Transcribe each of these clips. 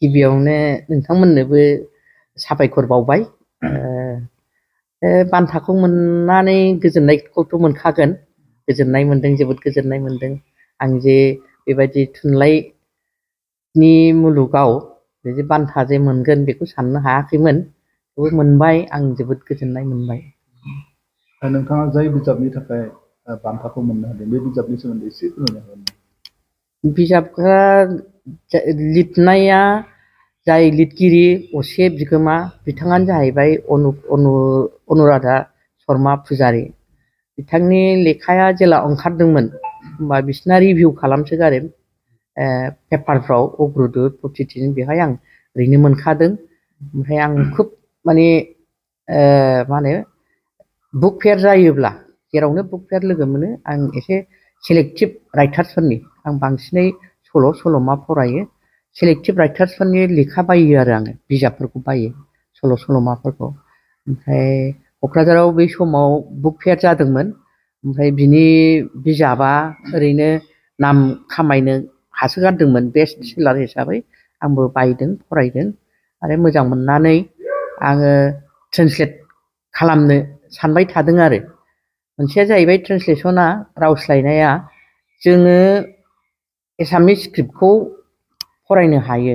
गिबियावनो नोंथांमोननोबो साबायखर बावबाय। बान्थाखौ मोननानै गोजोननायखौथ' मोनखागोन। गोजोननाय मोनदों, जोबोद गोजोननाय मोनदों। आं जे बेबायदि थुनलाइनि मुलुगाव बिदि बान्था जे मोनगोन बेखौ साननो हायाखैमोन। थेवबो मोनबाय, आं जोबोद गोजोननाय मोनबाय। नोंथाङा जाय बिजाबनि थाखाय बान्थाखौ मोननो हादों बे बिजाबनि सोमोन्दै एसे फोरमायनो हागोन नामा? बिजाबखौ लिरनाया जाय लिरगिरि असे बिगोमा बिथाङानो जाहैबाय अनुराधा शर्मा पुजारी। बिथांनि लेखाया जेला ओंखारदोंमोन होमबा बिसिना रिभिउ खालामसोगारो पेपारफ्राव अग्रदुत प्रतिदिन, बेवहाय आं ओरैनो मोनखादों। ओमफ्राय आं खुब माने मा होनो बुक फेयार जायोब्ला जेरावनो बुक फेयार लोगो मोनो आं एसे सेलेक्टिभ राइटार्सफोरनि, आं बांसिनै सल'मा फरायो। सेलेक्टिभ राइटार्सफोरनि लेखा बायो आरो आङो, बिजाबफोरखौ बायो, सल'माफोरखौ। ओमफ्राय क'क्राझाराव बै समाव बुक फेयार जादोंमोन। ओमफ्राय बिनि बिजाबा ओरैनो नाम खामायनो हासोगारदोंमोन बेस्ट सेलार हिसाबै। आंबो बायदों, फरायदों आरो मोजां मोननानै आङो ट्रेन्सलेट खालामनो सानबाय थादों आरो। मोनसेया जाहैबाय ट्रेन्सलेसना, रावस्लायनाया। जोङो एसामिस स्क्रिप्टखौ फरायनो हायो,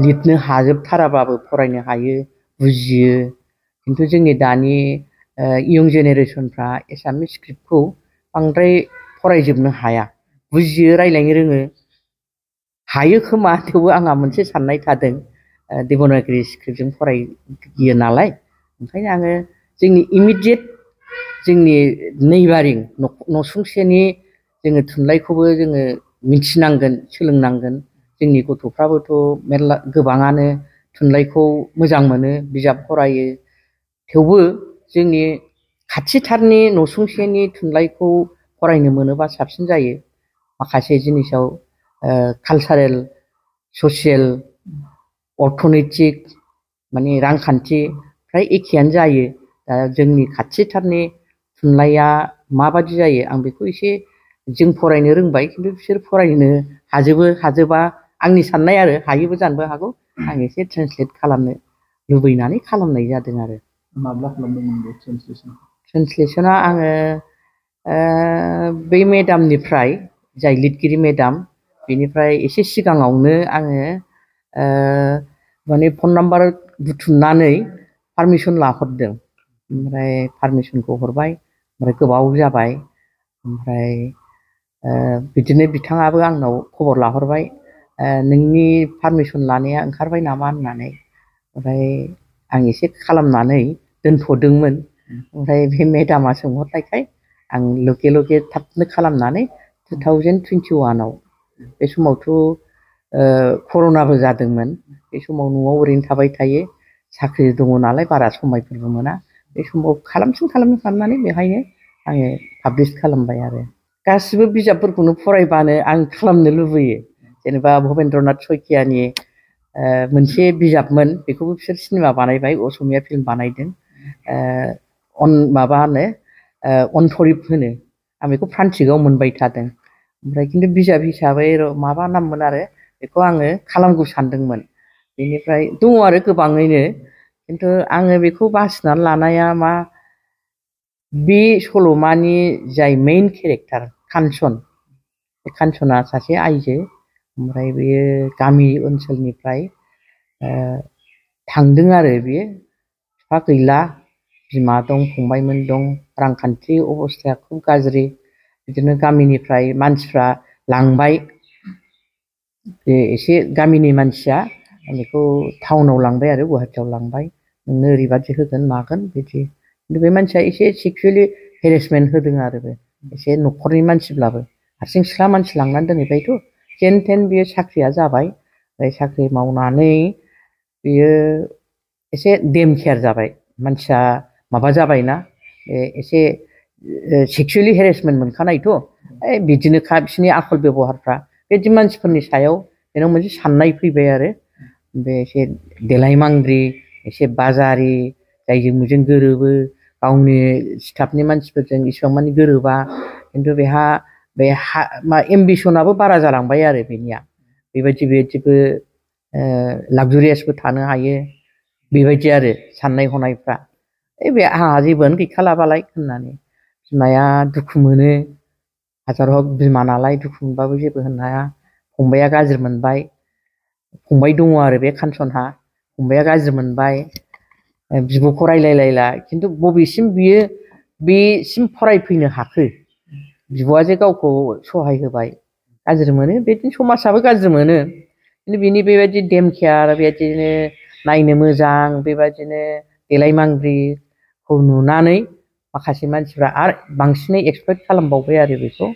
लिरनो हाजोबथाराबाबो फरायनो हायो, बुजियो। खिन्थु जोंनि दानि इयं जेनेरेसनफ्रा एसामिस स्क्रिप्टखौ बांद्राय फरायजोबनो हाया। बुजियो, रायज्लायनो रोङो, हायो खोमा, थेवबो आंहा मोनसे साननाय थादों देबनागिरि स्क्रिप्टजों फरायो नालाय। ओंखायनो आङो जोंनि इमिडियेट, जोंनि नेइबारिं नसुंसेनि जोङो थुनलाइखौबो जोङो मिथिनांगोन, सोलोंनांगोन। जोंनि गथ'फ्राबोथ' मेरला गोबाङानो थुनलाइखौ मोजां मोनो, बिजाब फरायो। थेवबो जोंनि खाथिथारनि नसुंसेनि थुनलाइखौ फरायनो मोनोबा साबसिन जायो। माखासे जिनिसाव कालसारेल, ससियेल, अर्थनैतिक, माने रांखान्थि फ्राय एखेयानो जायो। दा जोंनि खाथिथारनि थुनलाइया माबादि जायो आं बेखौ एसे जों फरायनो रोंबाय, खिन्थु बिसोर फरायनो हाजोबा आंनि साननाय आरो। हायोबो जानोबो हागौ। आं एसे ट्रेन्सलेट खालामनो लुबैनानै खालामनाय जादों आरो। माब्ला खालामदोंमोन बे ट्रेन्सलेसन? ट्रेन्सलेसना आङो बै मेडामनिफ्राय, जाय लिरगिरि मेडाम, बेनिफ्राय एसे सिगाङावनो आङो माने फन नाम्बार बुथुमनानै पारमिसन लाहरदों। ओमफ्राय पारमिसनखौ हरबाय, ओमफ्राय गोबाव जाबाय। ओमफ्राय बिदिनो बिथाङाबो आंनाव खबर लाहरबाय, नोंनि पारमिसन लानाया ओंखारबाय नामा होननानै। ओमफ्राय आं एसे खालामनानै दोनथ'दोंमोन। ओमफ्राय बे मेडामा सोंहरनायखाय आं लगे थाबनो खालामनानै 2021आव, बे समावथ' कर'नाबो जादोंमोन। बे समाव न'आव ओरैनो थाबाय थायो, साख्रि दङ नालाय बारा समायफोरबो मोना। बे समाव खालामसिन साननानै बेहायनो आङो पाब्लिस खालामबाय आरो। गासिबो बिजाबफोरखौनो फरायबानो आं खालामनो लुबैयो। जेनेबा भबेन्द्रनाथ सयकियानि मोनसे बिजाबमोन, बेखौबो बिसोर सिनेमा बानायबाय, असमिया फिल्म बानायदों। माबा होनो अनथरिब होनो। आं बेखौ फ्रान्तिकआव मोनबाय थादों। ओमफ्राय खिन्थु बिजाब हिसाबै माबा नाममोन आरो, बेखौ आङो खालामगौ सानदोंमोन। बेनिफ्राय दङ आरो गोबाङैनो, खिन्थु आङो बेखौ बासिनानै लानाया मा, बे सल'मानि जाय मेइन केरेक्टार कान्चन, बे कान्चना सासे आइजो। ओमफ्राय बेयो गामि ओनसोलनिफ्राय थांदों आरो। बेयो बिफा गैला, बिमा दं, फंबायमोन दं, रांखान्थि अबस्थाया खुब गाज्रि। बिदिनो गामिनिफ्राय मानसिफ्रा लांबाय, बे एसे गामिनि मानसिया बेखौ टाउनाव लांबाय आरो, गुवाहाटियाव लांबाय। नोंनो ओरैबादि होगोन मागोन बिदि। खिन्थु बे मानसिया एसे सेक्सुवेलि हेरेसमेन्ट होदों आरो, बे एसे न'खरनि मानसिब्लाबो। हारसिं सिख्ला मानसि लांनानै दोनहैबायथ'। जेन थेन बियो साख्रिया जाबाय। ओमफ्राय साख्रि मावनानै बियो एसे डेम केयार जाबाय। मानसिया माबा जाबायना, एसे सेक्सुवेलि हेरेसमेन्ट मोनखानायथ', बिदिनोखा बिसोरनि आखल बेब'हारफ्रा। बिदि मानसिफोरनि सायाव बेनाव मोनसे साननाय फैबाय आरो। बे एसे देलायमांग्रि, एसे बाजारि, जायजों बेजों गोरोबो, गावनि स्टाफनि मानसिफोरजों इसिबां मानि गोरोबा। खिन्थु बेहा बे एम्बिसनाबो बारा जालांबाय आरो बेनिया। बेबायदिबो लाक्जारियासबो थानो हायो बेबायदि आरो साननाय हनायफ्रा बे आंहा जेबोआनो गैखालाबालाय होननानै बिमाया दुखु मोनो हाजार हक बिमा नालाय दुखु मोनबाबो जेबो होननो हाया फंबाया गाज्रि मोनबाय फंबाय दङ आरो बे कान्छनहा फंबाया गाज्रि मोनबाय बिब'खौ रायलायलायला खिन्थु बबेसिम बियो बेसिम फरायफैनो हाखो बिब'आ जे गावखौ सहाय होबाय गाज्रि मोनो बिदिनो समाजाबो गाज्रि मोनो खिन्थु बिनि बेबायदि डेम केयार बेबायदिनो नायनो मोजां बेबायदिनो देलायमांग्रिखौ नुनानै माखासे मानसिफ्रा आरो बांसिनै एक्सपेक्ट खालामबावबाय आरो बेखौ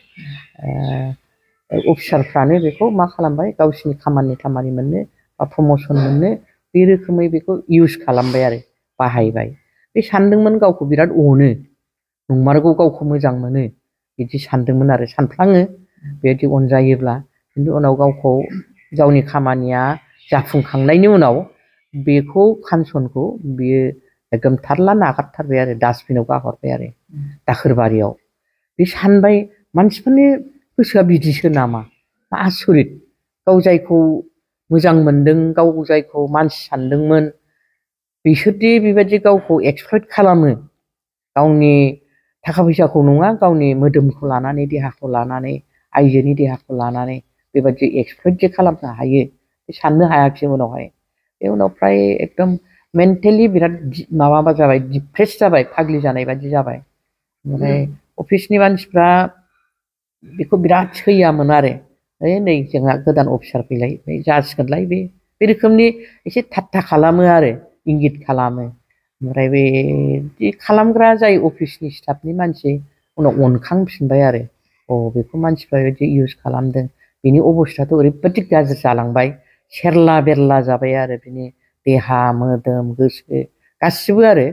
अफिसारफ्रानो बेखौ मा खालामबाय गावसिनि खामानि मोननो बा प्रमसन मोननो बे रोखोमै बेखौ इउज खालामबाय आरो बाहायबाय बे सानदोंमोन गावखौ बिराद अनो नंमारगौ गावखौ मोजां मोनो बिदि सानदोंमोन आरो सानफ्लाङो बेबायदि अनजायोब्ला खिन्थु उनाव गावखौ गावनि खामानिया जाफुंखांनायनि उनाव बेखौ कान्छनखौ बियो एकदम थारला नागारथारबाय आरो डास्टबिनाव गाहरबाय आरो दाखोरबारियाव बे सानबाय मानसिफोरनि गोसोआ बिदिसो नामा मा आसरित गाव जायखौ मोजां मोनदों गाव जायखौ मानसि सानदोंमोन बिसोरदि बेबायदि गावखौ एक्सप्लइट खालामो गावनि थाखा फैसाखौ नङा गावनि मोदोमखौ लानानै देहाखौ लानानै आइजोनि देहाखौ लानानै बेबायदि एक्सप्लइट जे खालामनो हायो बे साननो हायाखिसै उनावहाय बे उनाव फ्राय एकदम मेन्टेलि बिराद माबा जाबाय डिप्रेस जाबाय फाग्लि जानाय बायदि जाबाय ओमफ्राय अफिसनि मानसिफ्रा बेखौ बिराद सैयामोन आरो नै जोंहा गोदान अफिसार फैलाय जासिगोनलाय बे रोखोमनि एसे ठाट्टा खालामो आरो इंगित खालामो ओमफ्राय बेदि खालामग्रा जाय अफिसनि स्टाफनि मानसि उनाव अनखांफिनबाय आरो बेखौ मानसिफ्रा बेबायदि इउज खालामदों बिनि अबस्थायाथ' ओरैबायदि गाज्रि जालांबाय सेरला बेरला जाबाय आरो बिनि देहा मोदोम गोसो गासिबो आरो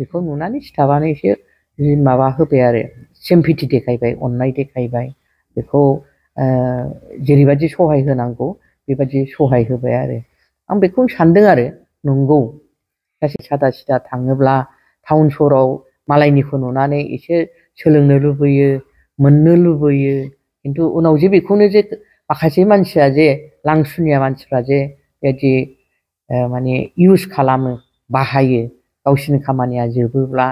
बेखौ नुनानै स्टाफानो एसे माबा होबाय आरो सिम्पेथि देखायबाय अननाय देखायबाय बेखौ जेरैबायदि सहाय होनांगौ बेबायदि सहाय होबाय आरो आं बेखौ सानदों आरो नंगौ सासे सादा सिदा थाङोब्ला टाउन सहराव मालायनिखौ नुनानै एसे सोलोंनो लुबैयो मोननो लुबैयो खिन्थु उनाव जे बेखौनो जे माखासे मानसिया जे लांसुनिया मानसिफ्रा जे बेबायदि माने इउज खालामो बाहायो गावसिनि खामानिया जोबोब्ला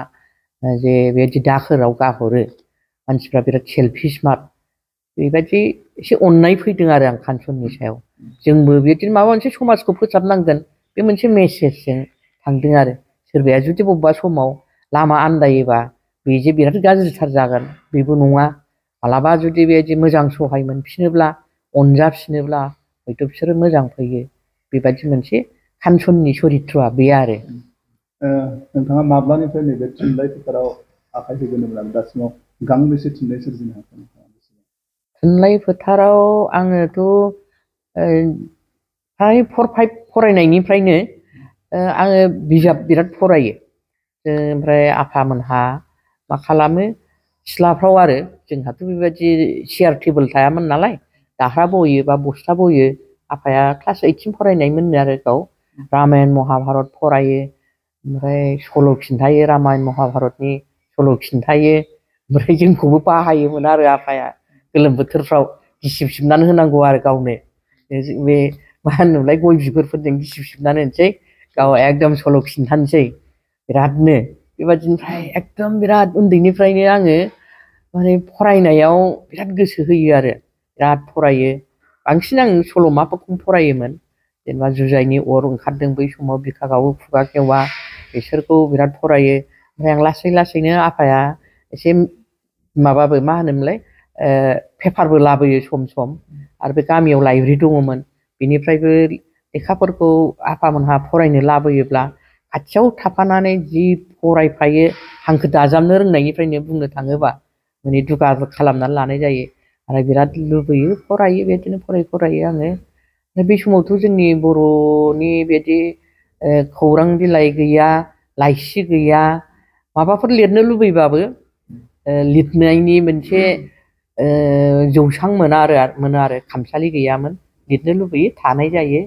जे बेबायदि दाखोराव गाहरो मानसिफ्रा बिराद सेलफिस मार्क बेबायदि एसे अननाय फैदों आरो आं कान्छननि सायाव जोंबो बेबायदिनो माबा मोनसे समाजखौ फोसाबनांगोन बे मोनसे मेसेजजों थांदों आरो सोरबाया जुदि बबेबा समाव लामा आन्दायोबा बे जे बिराद गाज्रिथार जागोन बेबो नङा मालाबा जुदि बेबायदि मोजां सहाय मोनफिनोब्ला अनजाफिनोब्ला हयथ' बिसोरो मोजां फैयो बेबायदि मोनसे कान्छननि सरित्रआ बे आरो नोंथाङा माब्लानिफ्राय नैबे थुनलाइ फोथाराव आखाइ होगोन होनब्ला दासिमाव गांबेसे थुनलाइ सोरजिनो हाखो थुनलाइ फोथाराव आङोथ' फ्राय 4-5 फरायनायनिफ्रायनो आङो बिजाब बिराद फरायो ओमफ्राय आफामोनहा मा खालामो सिथ्लाफ्राव आरो जोंहाथ' बेबायदि चेयार टेबोल थायामोन नालाय दाह्रा बयो बा बस्था बयो आफाया क्लास 8सिम फरायनायमोननो आरो गाव रामायण महाभारत फरायो ओमफ्राय सल' खिन्थायो रामायण महाभारतनि सल' खिन्थायो ओमफ्राय जोंखौबो बाहायोमोन आरो आफाया गोलोम बोथोरफ्राव गिसिब सिबनानै होनांगौ आरो गावनो बे मा होनोमोनलाय गय बिगुरफोरजों गिसिब सिबनानै होनोसै गाव एकदम सल' खिन्थानोसै बिरादनो बेबायदिनिफ्राय एकदम बिराद उन्दैनिफ्रायनो आङो माने फरायनायाव बिराद गोसो होयो आरो बिराद फरायो बांसिन आं सल'माफोरखौनो फरायोमोन जेनेबा जुजाइनि अर ओंखारदों बै समाव बिखा गावो खुगा खेवा बिसोरखौ बिराद फरायो ओमफ्राय आं लासै लासैनो आफाया एसे माबाबो मा होनोमोनलाय पेपारबो लाबोयो सम सम आरो बे गामियाव लाइब्रेरि दङमोन बेनिफ्रायबो लेखाफोरखौ आफामोनहा फरायनो लाबोयोब्ला खाथियाव थाफानानै जि फरायफायो हांखो दाजाबनो रोंनायनिफ्रायनो बुंनो थाङोबा माने दुगा खालामनानै लानाय जायो आरो बिराद लुबैयो फरायो बेदिनो फरायो आङो बे समावथ' जोंनि बर'नि बेदि खौरां बिलाइ गैया लाइसि गैया माबाफोर लिरनो लुबैबाबो लिरनायनि मोनसे जौसां मोनो आरो खामसालि गैयामोन लिरनो लुबैयो थानाय जायो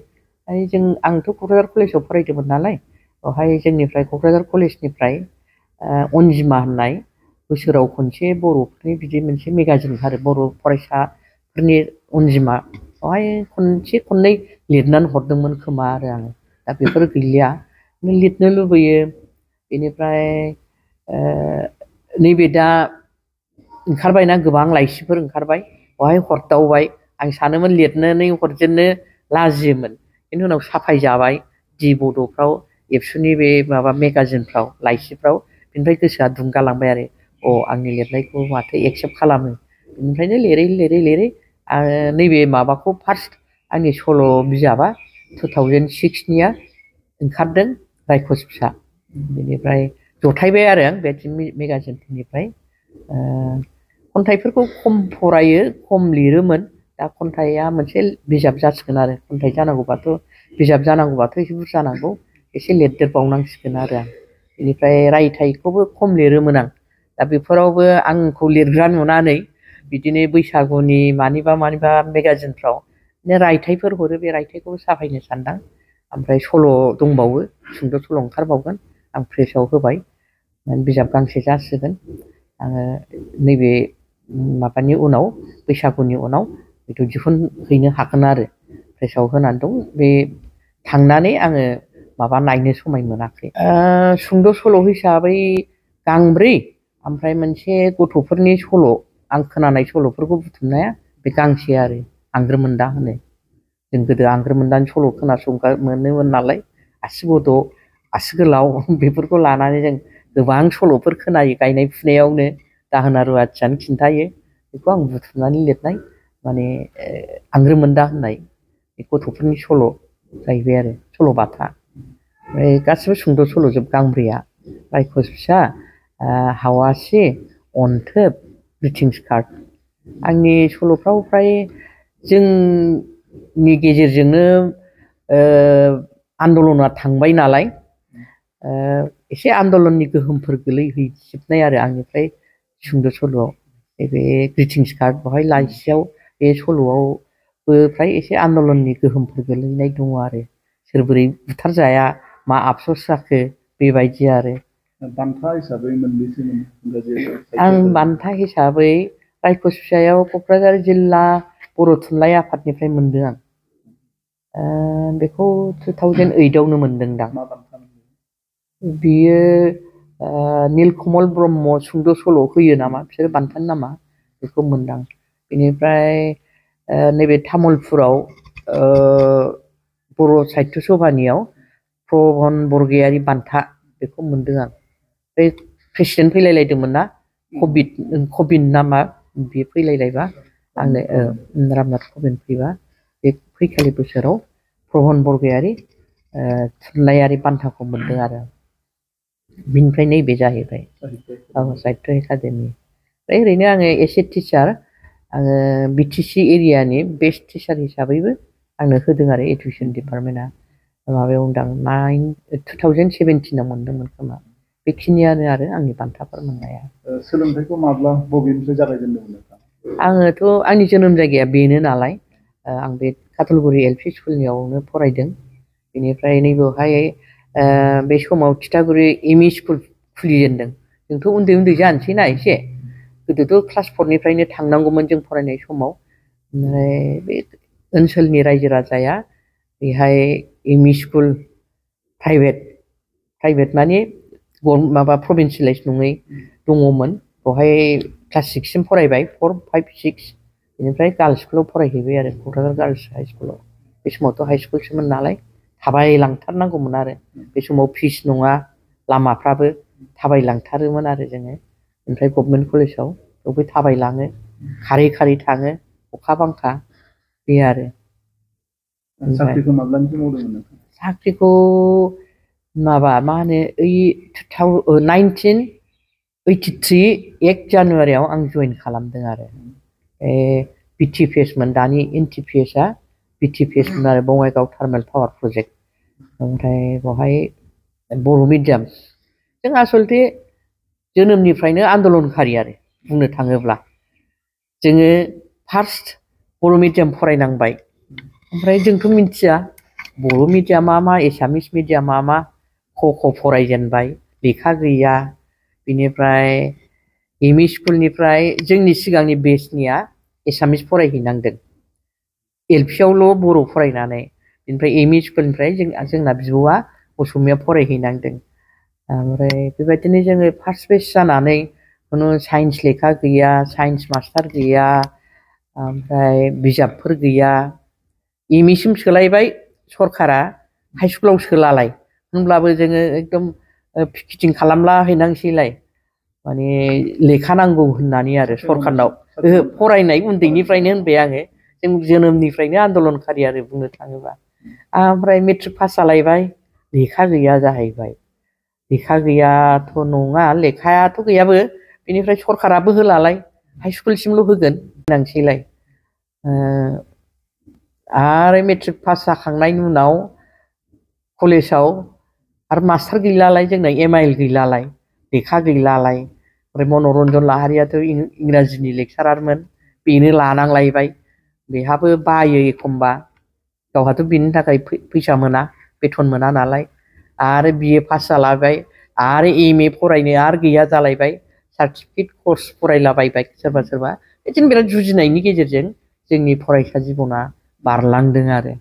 आंथ' क'क्राझार कलेजाव फरायदोंमोन नालाय बेवहाय जोंनिफ्राय क'क्राझार कलेजनिफ्राय अनजिमा होननाय बोसोराव खनसे बर'फोरनि बिदि मोनसे मेगाजिन ओंखारो बर' फरायसाफोरनि अनजिमा बेवहाय खनसे खननै लिरनानै हरदोंमोन खोमा आरो आङो दा बेफोर गैलिया लिरनो लुबैयो बेनिफ्राय नैबे दा ओंखारबायना गोबां लाइसिफोर ओंखारबाय बेवहाय हरदावबाय आं सानोमोन लिरनानै हरजेननो लाजियोमोन बेनि उनाव साफायजाबाय दि बड'फ्राव एबसुनि बे माबा मेगाजिनफ्राव लाइसिफ्राव बेनिफ्राय गोसोआ दुंगालांबाय आरो आंनि लिरनायखौ माथो एक्सेप्ट खालामो बेनिफ्रायनो लिरै नैबे माबाखौ फार्स्ट आंनि सल' बिजाबा 2006निया ओंखारदों रायखस फिसा बेनिफ्राय जथायबाय आरो आं बे मेगाजिननिफ्राय खन्थाइफोरखौ खम फरायो खम लिरोमोन दा खन्थाइया मोनसे बिजाब जासिगोन आरो खन्थाइ जानांगौबाथ' बिजाब जानांगौबाथ' एसे बुरजा नांगौ एसे लिरदेरबावनांसिगोन आरो आं बेनिफ्राय रायथाइखौबो खम लिरोमोन आं दा बेफोरावबो आंखौ लिरग्रा नुनानै बिदिनो बैसागुनि मानिबा मेगाजिनफ्राव रायथाइफोर हरो बे रायथाइखौबो साफायनो सानदां ओमफ्राय सल' दंबावो सुंद' सल' ओंखारबावगोन आं प्रेसआव होबाय बिजाब गांसे जासिगोन आङो नैबे माबानि उनाव बैसागुनि उनाव बेखौ दिहुनहैनो हागोन आरो प्रेसआव होनानै दं बे थांनानै आङो माबा नायनो समाय मोनाखै सुंद' सल' हिसाबै गांब्रै ओमफ्राय मोनसे गथ'फोरनि सल' आं खोनानाय सल'फोरखौ बुथुमनाया बे गांसे आरो आंग्रोमोन्दा होनो जों गोदो आंग्रोमोन्दानि सल' खोनासंगा मोनोमोन नालाय आसिबद' आसिगोलाव बेफोरखौ लानानै जों गोबां सल'फोर खोनायो गायनाय फुनायावनो दाहोना रुवाथियानो खिन्थायो बेखौ आं बुथुमनानै लिरनाय माने आंग्रोमोन्दा होननाय गथ'फोरनि सल' जाहैबाय आरो सल'बाथा ओमफ्राय गासिबो सुंद' सल'जोब गांब्रैया रायखस फिसा हावासि अनथोब ग्रिटिंस कार्ड आंनि सल'फ्राव फ्राय जोंनि गेजेरजोंनो आन्दलना थांबाय नालाय एसे आन्दलननि गोहोमफोर गोलैहैजोबनाय आरो आंनिफ्राय सुंद' सल'आव बे ग्रिटिंस कार्ड बेवहाय लाइसियाव बे सल'आवबो फ्राय एसे आन्दलननि गोहोमफोर गोलैनाय दङ आरो सोर बोरै बुथारजाया मा आफस'स जाखो बेबायदि आरो बान्था हिसाबै मोनबेसे आं बान्था हिसाबै रायखस फिसायाव क'क्राझार जिल्ला बर' थुनलाइ आफादनिफ्राय मोनदों आं बेखौ 2008आवनो मोनदोंदां बियो नीलकमल ब्रह्म सुंद' सल' होयो नामा बिसोर बान्थानि नामा बेखौ मोनदां बेनिफ्राय नैबे तामुलपुराव बर' साहित्य सभानियाव प्रबन बरगयारि बान्था बेखौ मोनदों आं बे प्रेसिडेन्ट फैलायलायदोंमोन ना कबिन नामा बे फैलायलायबा आंनो रामनाथ कबिन फैबा बे फैखालि बोसोराव प्रबन बरगयारि थुनलाइयारि बान्थाखौ मोनदों आरो बिनिफ्राय नैबे जाहैबाय साहित्य एकाडेमि ओरैनो आङो एसे टिचार आङो बिटिसि एरियानि बेस्ट टिचार हिसाबैबो आंनो होदों आरो एडुकेसन डिपार्टमेन्टआ माबायाव दां 2017आव मोनदोंमोन खोमा बेखिनियानो आरो आंनि बान्थाफोर मोननाया सोलोंथाइखौ माब्ला बबेनिफ्राय जागायजेनदोंमोन आङोथ' आंनि जोनोम जायगाया बेनो नालाय आं बे काटलगुरि एलपि स्कुलनियावनो फरायदों बेनिफ्राय नैबेवहाय बे समाव थिथागुरि एमइ स्कुल खुलिजेनदों जोंथ' उन्दै उन्दै जानोसै ना एसे गोदोथ' क्लास 4निफ्रायनो थांनांगौमोन जों फरायनाय समाव ओमफ्राय बे ओनसोलनि रायजो राजाया बेहाय एमइ स्कुल प्राइभेट माने माबा प्रभिन्सियेलाइज नङै दङमोन बेवहाय क्लास 6सिम फरायबाय 4, 5, 6 बेनिफ्राय गार्लस स्कुलाव फरायहैबाय आरो क'क्राझार गार्लस हाइ स्कुलाव बे समावथ' हाइ स्कुलसोमोन नालाय थाबायलांथारनांगौमोन आरो बे समाव फिस नङा लामाफ्राबो थाबायलांथारोमोन आरो जोङो ओमफ्राय गभर्नमेन्ट कलेजाव बेवबो थाबायलाङो खारै थाङो अखा बांखा बे आरो साख्रिखौ माब्लानिफ्राय मावदोंमोन साख्रिखौ माबा मा होनो 1983 1 जानुवारियाव आं जइन खालामदों आरो बिटिपिएसमोन दानि एनटिपिएसआ बिटिपिएसमोन आरो बङाइगाव थार्मेल पावार प्रजेक्ट ओमफ्राय बेवहाय बर' मिडियाम जों आसलथे जोनोमनिफ्रायनो आन्दलनखारि आरो बुंनो थाङोब्ला जोङो फार्स्ट बर' मिडियाम फरायनांबाय ओमफ्राय जोंथ' मिथिया बर' मिडियामा मा एसामिस मिडियामा मा क फरायजेनबाय लेखा गैया बिनिफ्राय एमइ स्कुलनिफ्राय जोंनि सिगांनि बेचनिया एसामिस फरायहैनांदों LPआवल' बर' फरायनानै बेनिफ्राय एम इ स्कुलनिफ्राय जोंना बिब'आ असमिया फरायहैनांदों ओमफ्राय बेबायदिनो जोङो फार्स्ट बेच जानानै खुनु साइन्स लेखा गैया साइन्स मास्टार गैया ओमफ्राय बिजाबफोर गैया एम इ सिम सोलायबाय सरकारा हाइ स्कुलाव सोलालाय होनब्लाबो जोङो एकदम पिकेटिं खालामला हैनांसैलाय माने लेखा नांगौ होननानै आरो सरकारनाव फरायनाय उन्दैनिफ्रायनो होनबाय आङो जों जोनोमनिफ्रायनो आन्दलनखारि आरो बुंनो थाङोबा ओमफ्राय मेट्रिक पास जालायबाय लेखा गैया जाहैबाय लेखा गैयाथ' नङा लेखायाथ' गैयाबो बेनिफ्राय सरकाराबो होलालाय हाइ स्कुलसिमल' होगोन होनांसैलाय आरो मेट्रिक पास जाखांनायनि उनाव कलेजाव आरो मास्टार गैलालाय जोंना MIL गैलालाय लेखा गैलालाय ओमफ्राय मनरन्जन लाहारियाथ' इंराजिनि लेक्सारारमोन बेनो लानांलायबाय बेहाबो बायो एखमबा गावहाथ' बेनि थाखाय फैसा मोना बेथन मोना नालाय आरो BA पास जालायबाय आरो MA फरायनो आरो गैया जालायबाय सार्टिफिकेट कर्स फरायलाबायबाय सोरबा बिदिनो बिराद जुजिनायनि गेजेरजों जोंनि फरायसा जिबना बारलांदों आरो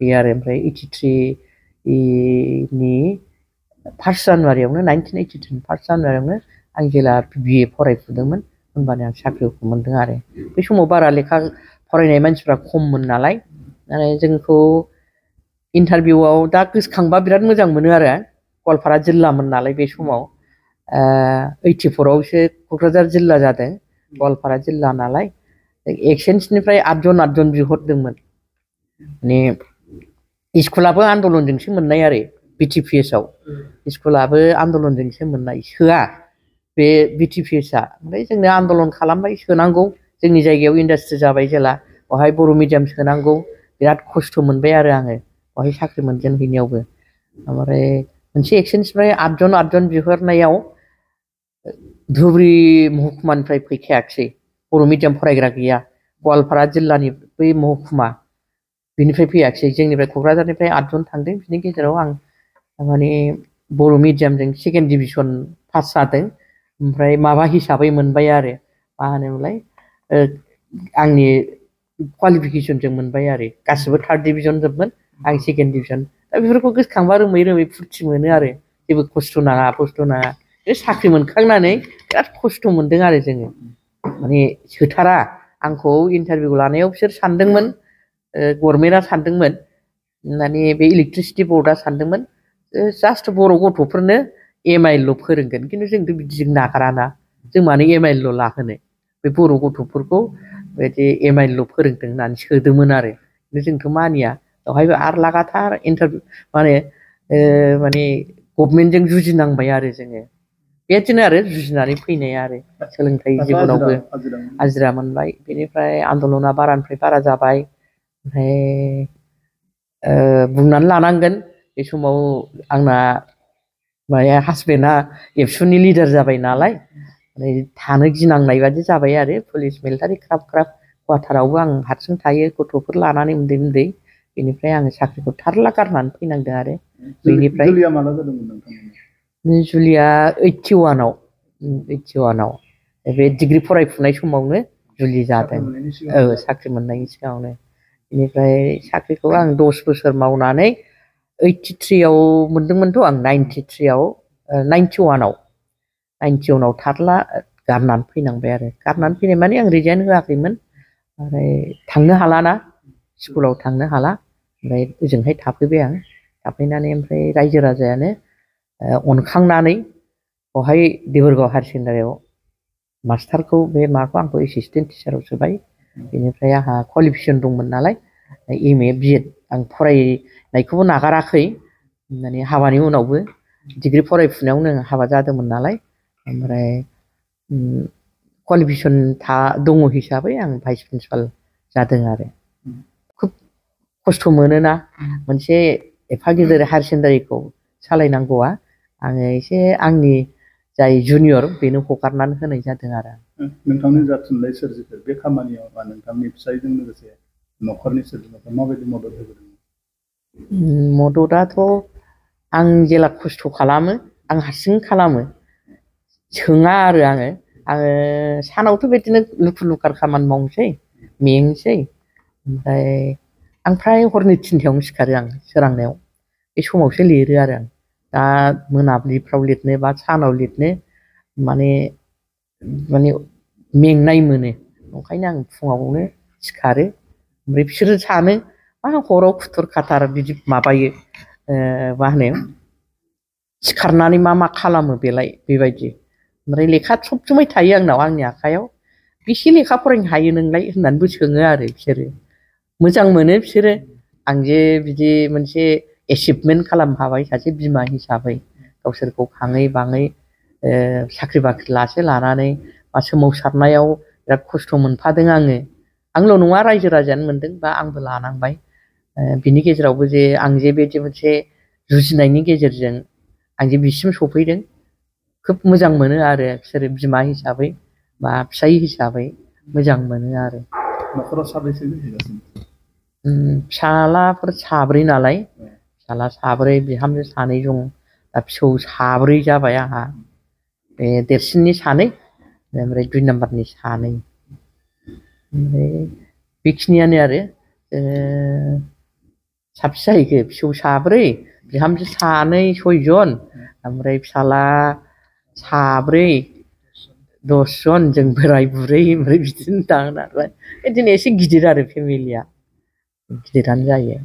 बे आरो ओमफ्राय 83 नि 1 जानुवारियावनो 1983 1 जानुवारियावनो आं जेला BA फरायफुदोंमोन होनबानो आं साख्रिखौ मोनदों आरो बे समाव बारा लेखा फरायनाय मानसिफ्रा खममोन नालाय जोंखौ इन्टारभिउआव दा गोसोखांबा बिराद मोजां मोनो आरो गवालपारा जिल्लामोन नालाय बे समाव 84आवसो क'क्राझार जिल्ला जादों गवालपारा जिल्ला नालाय एक्सेन्सनिफ्राय 8 जन बिहरदोंमोन माने स्कुलाबो आन्दलनजोंसो मोननाय आरो BTPSआव स्कुलाबो आन्दलनजोंसो मोननाय सोआ बे BTPSआ ओमफ्राय जोंनो आन्दलन खालामबाय सोनांगौ जोंनि जायगायाव इन्डास्ट्रि जाबाय जेला बहाय बर' मिडियाम सोनांगौ बिराद खस्थ' मोनबाय आरो आङो बहाय साख्रि मोनजेनहैनायावबो ओमफ्राय मोनसे एक्सेन्सनिफ्राय 8 जन बिहरनायाव धुबुरी महकुमानिफ्राय फैखायाखिसै बर' मिडियाम फरायग्रा गैया गवालपारा जिल्लानि बै महकुमा बिनिफ्राय फैयाखिसै जोंनिफ्राय क'क्राझारनिफ्राय 8 जन थांदों बिनि गेजेराव आं माने बर' मिडियामजों सेकेन्ड डिभिजन पास जादों ओमफ्राय माबा हिसाबै मोनबाय आरो मा होनोमोनलाय आंनि क्वालिफिकेसनजों मोनबाय आरो गासिबो थार्ड डिभिजन जोबमोन आं सेकेन्ड डिभिजन दा बेफोरखौ गोसोखांबा रोमै फुरथि मोनो आरो जेबो खस्थ' नाङा बे साख्रि मोनखांनानै बिराद खस्थ' मोनदों आरो जोङो माने सोथारा आंखौ इन्टारभिउ लानायाव बिसोर सानदोंमोन गभर्नमेन्टआ सानदोंमोन माने बे इलेक्ट्रिसिटि बर्डआ सानदोंमोन जास्ट बर' गथ'फोरनो MIL ल' फोरोंगोन खिन्थु जोंथ' बिदिजों नागाराना जों मानो MIL ल' लाहोनो बे बर' गथ'फोरखौ बिदि MIL ल' फोरोंदों होननानै सोदोंमोन आरो खिन्थु जोंथ' मानिया बेवहायबो आरो लागाथार इन्टारभिउ माने गभर्नमेन्टजों जुजिनांबाय आरो जोङो बेदिनो आरो जुजिनानै फैनाय आरो सोलोंथाइ जिबनावबो आजिरा मोनबाय बेनिफ्राय आन्दलना बारानिफ्राय बारा जाबाय ओमफ्राय बुंनानै लानांगोन बे समाव आंना हासबेन्डआ एबसुनि लिडार जाबाय नालाय थानो गिनांनाय बादि जाबाय आरो पुलिस मिलिटारि ख्राब क्वार्टारावबो आं हारसिं थायो गथ'फोर लानानै उन्दै बेनिफ्राय आङो साख्रिखौ थारला गारनानै फैनांदों आरो बेनिफ्राय जुलिया माला जादोंमोन नोंथांमोनना जुलिया 81आव बे डिग्री फरायफुनाय समावनो जुलि जादों साख्रि मोननायनि सिगाङावनो बेनिफ्राय साख्रिखौ आं 10 बोसोर मावनानै 83आव मोनदोंमोनथ' आं 93आव 91आव थारला गारनानै फैनांबाय आरो गारनानै फैनाय माने आं रिजाइन होआखैमोन ओमफ्राय थांनो हालाना स्कुलाव थांनो हाला ओमफ्राय ओजोंहाय थाफैबाय आं थाफैनानै ओमफ्राय रायजो राजायानो अनखांनानै बहाय देबोरगाव हायार सेकेन्डारियाव मास्टारखौ बे माबाखौ आंखौ एसिस्टेन्ट टिचाराव सोबाय बेनिफ्राय आंहा क्वालिफिकेसन दंमोन नालाय MA BEd आं फरायनायखौबो नागाराखै माने हाबानि उनावबो डिग्री फरायफुनायावनो हाबा जादोंमोन नालाय ओमफ्राय क्वालिफिकेसन दङ हिसाबै आं भाइस प्रिन्सिपाल जादों आरो खुब खस्थ' मोनोना मोनसे एफा गिदिर हायार सेकेन्डारिखौ सालायनांगौआ आङो एसे आंनि जाय जुनियर बेनो हगारनानै होनाय जादों आरो नोंथांनि जा थुनलाइ सोरजिफोर बे खामानियाव बा नोंथांनि फिसायजों लोगोसे न'खरनि सोद्रोमाफोरा माबायदि मदद होबोदों मददाथ' आं जेला खस्थ' खालामो आं हारसिं खालामो सोङा आरो आङो सानावथ' बिदिनो लुखुर लुखार खामानि मावनोसै मेंनोसै ओमफ्राय आं फ्राय हरनि 3थायावनो सिखारो आं सोरांनायाव बे समावसो लिरो आरो आं दा मोनाबिलिफ्राव लिरनो बा सानाव लिरनो माने मेंनाय मोनो ओंखायनो आं फुङावनो सिखारो ओमफ्राय बिसोरो सानो मा हराव खुथुर खाथार बिदि माबायो मा होनो सिखारनानै मा खालामो बेलाय बेबायदि ओमफ्राय लेखा सब समाय थायो आंनाव आंनि आखायाव बेसे लेखा फरायनो हायो नोंलाय होननानैबो सोङो आरो बिसोरो मोजां मोनो बिसोरो आं जे बिदि मोनसे एचिभमेन्ट खालामनो हाबाय सासे बिमा हिसाबै गावसोरखौ खाङै बाङै साख्रि बाख्रि लानानै बा सोमावसारनायाव बिराद खस्थ' मोनफादों आंल' नङा रायजो राजायानो मोनदों बा आंबो लानांबाय बिनि गेजेरावबो जे आं जे बेबायदि मोनसे जुजिनायनि गेजेरजों आं जे बिसिम सफैदों खोब मोजां मोनो आरो बिसोरो बिमा हिसाबै बा फिसाय हिसाबै मोजां मोनो आरो न'खराव साबैसे जाहैगासिनो फिसालाफोर 3 नालाय फिसाला 3 बिहामजो 2 दं दा फिसौ 4 जाबाय आंहा बे देरसिननि 2 ओमफ्राय 2 नाम्बारनि 2 ओमफ्राय बेखिनियानो आरो साबेसे जाहैखो फिसौ 4 बिहामजो 2 6 ओमफ्राय फिसाला 4 10 जन जों बोराय बुरै ओमफ्राय बिदिनो थाङो नालाय बिदिनो एसे गिदिर आरो फेमिलिया गिदिरानो जायो